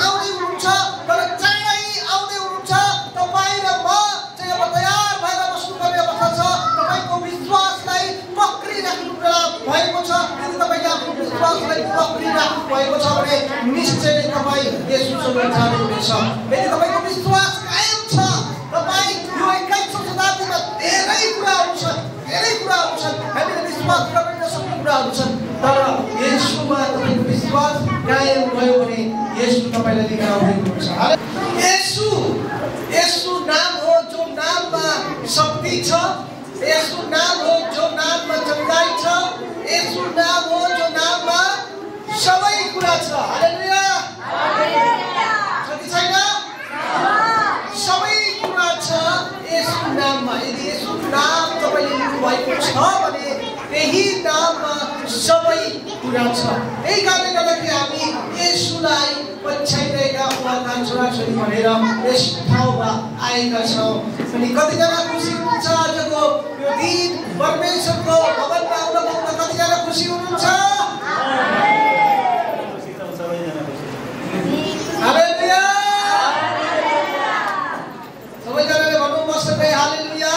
आउँदै हुनुहुन्छ, तर चाँडै आउँदै हुनुहुन्छ। तपाईँ र म चाहिँ अब तयार भएर बस्नुपर्ने अवस्था छ। तपाईँको विश्वासलाई पक्रिराख्नु भएको छ। यदि तपाईँले आफ्नो विश्वासलाई पक्रिराख्नु भएको छ भने निश्चय नै तपाईँ येशूसँग जानुहुनेछ। यदि तपाईँको विश्वास कायम छ, तपाईँ यो 21औं शताब्दीमा धेरै कुराहरू छन्, हामीले विश्वास गर्न नसक्ने कुराहरू छन्, तर येशूमा तपाईँको विश्वास कायम भयो भने येशू तपाईँलाई लिएर आउँदै हुनुहुन्छ। येशू नाम हो जो नाममा शक्ति छ। येशू नाम हो जो नाममा चंगाई छ। येशू नाम हो जो नाममा सबै कुरा छ। हालेलुया, छ कि छैन? सबै कुरा छ येशू नाममा। यदि येशू नाम तपाईँले लिनुभएको छ भने त्यही नाममा सबै कुरा छ। यही कारणले गर्दाखेरि हामी येशूलाई पछ्याइरहेका उहाँका छोराछोरी भनेर यस ठाउँमा आएका छौँ। अनि कतिजना खुसी हुनुहुन्छ आजको यो दिन परमेश्वरको भवनमा आउन पाउँदा? कतिजना खुसी हुनुहुन्छ? हालेलुया, सबैजनाले भन्नुपर्छ है हालेलुया।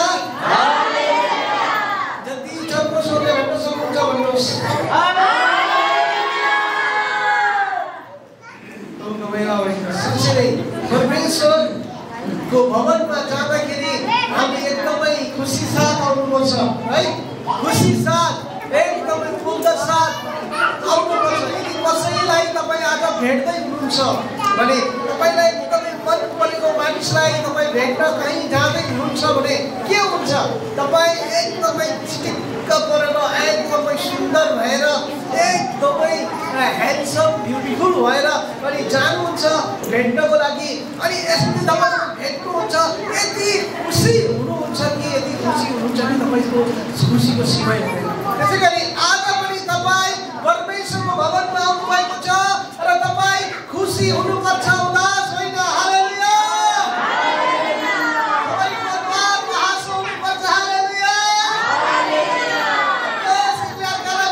जति चर्को स्वरले भन्न सक्नुहुन्छ भन्नुहोस्। परमेश्वरको भवनमा जाँदाखेरि हामी एकदमै खुसी साथ आउनुपर्छ है। खुसी साथ, एकदमै पूर्ण साथ आउनुपर्छ। यदि कसैलाई तपाईँ आज भेट्दै हुनुहुन्छ भने, तपाईँलाई एकदमै मन परेको मानिसलाई तपाईँ भेट्न कहीँ जाँदै हुनुहुन्छ भने के हुन्छ? तपाईँ एकदमै चिटिक्क परेर, एकदमै सुन्दर भएर, एकदमै ह्यान्डसम ब्युटिफुल भएर अनि जानुहुन्छ भेट्नको लागि। अनि यसरी तपाईँ भेट्नुहुन्छ, यति खुसी हुनुहुन्छ कि यति खुसी हुनुहुन्छ कि तपाईँको खुसीको सीमै हुँदैन। त्यसै गरी आज पनि तपाईँ परमेश्वरको भवनमा आउनुभएको छ र तपाईँ खुसी हुनुपर्छ, उदास होइन। हालेलुया, तपाईँको अनुहारमा हाँसो हुनुपर्छ। हालेलुया,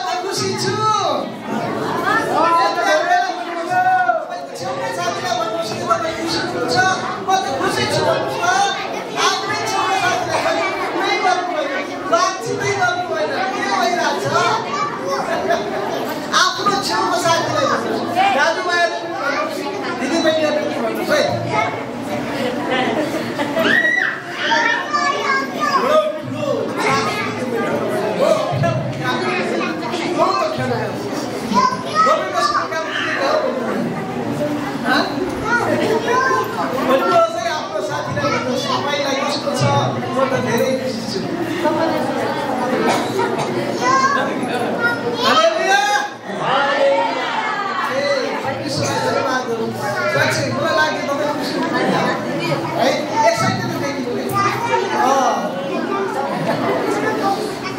म खुसी छु। तपाईँको छेउको साथीलाई भन्नुहोस् कि तपाईँ खुसी हुनुहुन्छ? म त खुसी छु भन्नुहोस् न। आफ्नै छेउको साथीलाई नै गर्नुभयो, बातचितै गर्नु भएन, के भइरहेछ? आफ्नो छेउको साथीलाई भन्नुहोस्, दाजुभाइहरूले पनि भन्नुहोस्, दिदीबहिनीहरूले पनि भन्नुहोस् है। भन्नुहोस् है आफ्नो साथीलाई भन्नुहोस्, तपाईँलाई कस्तो छ? म त धेरै खुसी छु। हालेलुया, मलाई लाग्यो तपाईँ खुसी हुनुहुन्छ है। एक्साइटेड देखिनु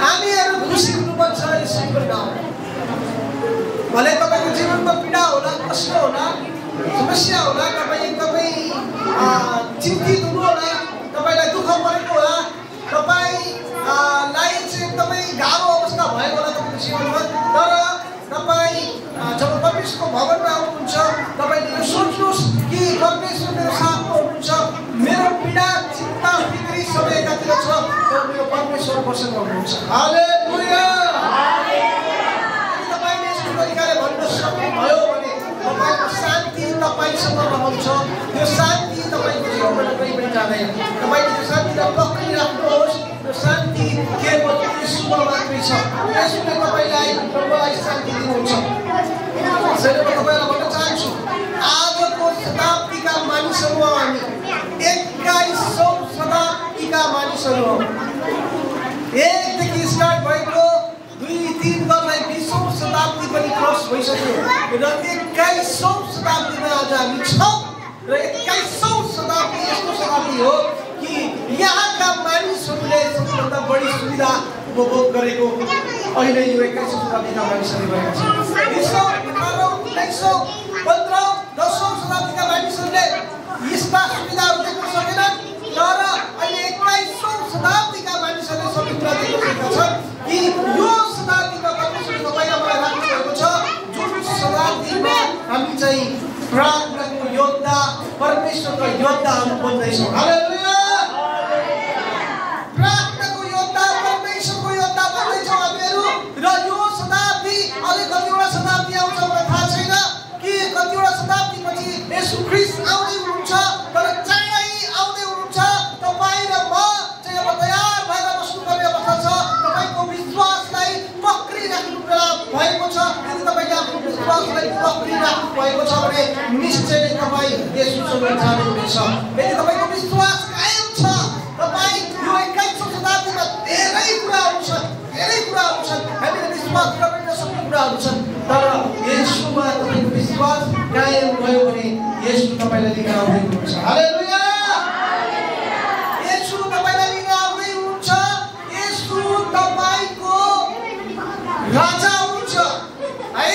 हामीहरू खुसी हुनुपर्छ यसैको नाम। भले तपाईँको जीवनमा पीडा होला, कष्ट होला, समस्या होला, तपाईँ एकदमै चिन्तित हुनु होला, तपाईँलाई दुःख परेको होला, तपाईँलाई चाहिँ एकदमै गाह्रो अवस्था भएको होला तपाईँको जीवनमा। तर तपाईँ जब परमेश्वरको भवनमा आउनुहुन्छ, तपाईँले यो सोच्नुहोस् कि परमेश्वर मेरो साथमा हुनुहुन्छ। मेरो पीडा, चिन्ता, फिक्री सबै एकातिर छ, तर मेरो परमेश्वर मसँग हुनुहुन्छ। हालेलुया, तपाईँले यस्तो तरिकाले भन्न सक्नुभयो भने तपाईँको शान्ति तपाईँसँग रहन्छ। त्यो शान्ति तपाईँको जीवनबाट कहीँ पनि जाँदैन। तपाईँले त्यो शान्तिलाई पक्रिराख्नुहोस्। त्यो शान्ति केवल येशूमा मात्रै छ। येशूले तपाईँलाई शान्ति दिनुहुन्छ। त्यसैले म तपाईँलाई भन्न चाहन्छु, आजको शताब्दीका मानिसहरू हौ हामी, 21औं शताब्दीका मानिसहरू हौ। एकदेखि स्टार्ट भएको 2-3 गर्दै 20औं शताब्दी पनि क्रस भइसक्यो र 21औं शताब्दीमा आज हामी छौँ। र 21औं शताब्दी यस्तो शताब्दी हो कि यहाँका मानिसहरूले सबैभन्दा बढी सुविधा उपभोग गरेको अहिले यो 21औं शताब्दीका मानिसहरू भएका छन्। 20औं, 18औं, 19औं, 15औं, 10औं शताब्दीका मानिसहरूले यस्ता सुविधाहरू देख्न सकेनन्। तर अहिले 21औं शताब्दीका मानिसहरूले सबै कुरा देख्न सकेका छन् कि यो शताब्दीमा परमेश्वरले तपाईँलाई मलाई राख्नु भएको छ। जुन शताब्दीमा हामी चाहिँ प्रार्थनाको योग परमेश्वरका योद्धाहरू बन्दैछौँ। हालेलुया। प्रार्थनाको योद्धा, परमेश्वरको योद्धा बन्दैछौँ हामीहरू। र यो शताब्दी अझै कतिवटा शताब्दी आउँछ मलाई थाहा छैन कि कतिवटा शताब्दी पछि येशू ख्रीष्ट आउँदै हुनुहुन्छ, तर चाँडै आउँदै हुनुहुन्छ। तपाईँ र म चाहिँ अब तयार भएर बस्नुपर्ने अवस्था छ। तपाईँको विश्वासलाई पक्रिराख्नु बेला भएको छ। यदि तपाईँले आफ्नो विश्वासलाई पक्रिराख्नु भएको छ भने निश्चय नै तपाईँ येशूसँग जानुहुनेछ। यदि तपाईँको विश्वास कायम छ, तपाईँ यो 21औं शताब्दीमा धेरै कुराहरू छन्, हामीले विश्वास गर्न नसक्ने कुराहरू छन्, तर येशूमा तपाईँको विश्वास कायम भयो भने येशू तपाईँलाई लिन आउँदै हुनुहुन्छ। हालेलुया। येशू तपाईँलाई लिन आउँदै हुनुहुन्छ। येशू तपाईँको राजा हुनुहुन्छ है।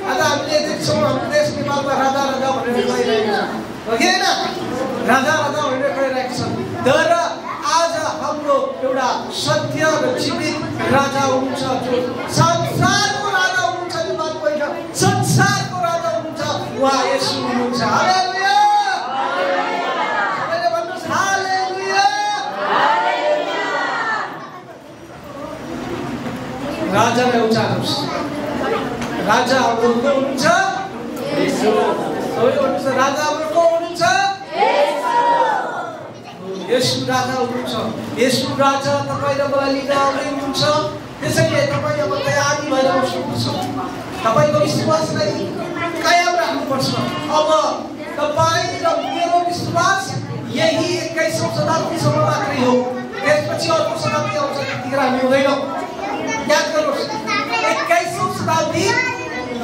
आज हामीले देख्छौँ हाम्रो देश नेपालमा राजा राजा भनेर गइरहेको छ, हो कि होइन? राजा राजा भनेर गइरहेको छ, तर आज हाम्रो एउटा सत्य र जीवित राजा हुनुहुन्छ, जो संसारको राजा हुनुहुन्छ। नेपालको होइन, संसारको राजा हुनुहुन्छ, उहाँ येशू हुनुहुन्छ। हालेलुया। सबैले भन्नुहोस् हालेलुया। राजालाई उचाल्नुहोस्। राजा हाम्रो को हुनुहुन्छ? येशू। सबैले भन्नुहोस् राजा हाम्रो को हुनुहुन्छ? येशू राजा हुनुहुन्छ। येशू राजा तपाईँ र मलाई लिन आउँदै हुनुहुन्छ। त्यसैले तपाईँ अब तयारी भएर बस्नुपर्छ। तपाईँको विश्वासलाई कायम राख्नुपर्छ। अब तपाईँ र मेरो विश्वास यही 21औं शताब्दीसम्म मात्रै हो। त्यसपछि अर्को शताब्दी आउँछ, त्यतिखेर हामी हुँदैनौँ। याद गर्नुहोस्, 21औं शताब्दी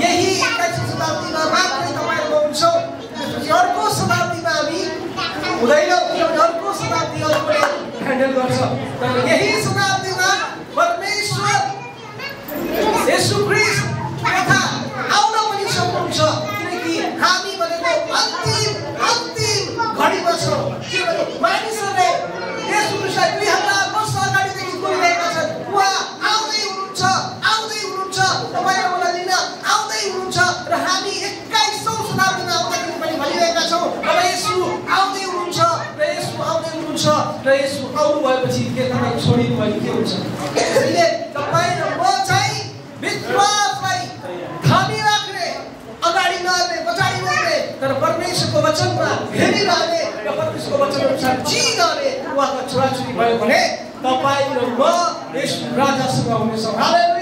यही 21औं शताब्दीमा मात्रै तपाईँ र म हुन्छौँ। त्यसपछि अर्को शताब्दीमा हामी हुँदैनौँ, किनभने अर्को शताब्दी अर्कोले ह्यान्डल गर्छ। तर यही शताब्दीमा परमेश्वर येशू ख्रीष्ट तथा आउन पनि सक्नुहुन्छ, किनकि हामी भनेको अन्तिम घडीमा छौँ। किनभने मानिसहरूले येशू ख्रीष्टलाई 2000 वर्ष अगाडिदेखि बोलिरहेका छन्। उहाँ आउँदै हुनुहुन्छ। तपाईँ र मलाई लिन आउँदै हुनुहुन्छ र हामी 21औं शताब्दीमा आउँदाखेरि पनि भनिरहेका छौँ अब येशू आउँदै हुनुहुन्छ र येशू आउनु भएपछि के तपाईँ छोडिनु भयो के हुन्छ? त्यसैले तपाईँ र म चाहिँ विश्वासलाई थामी राख्ने, अगाडि नहर्ने, पछाडि नहर्ने, तर परमेश्वरको वचनमा हेरिरहने र परमेश्वरको वचन अनुसार जिइरहने उहाँका छोराछोरी भयो भने तपाईँ र म येशू राजासँग हुनेछौँ। हालेलुया।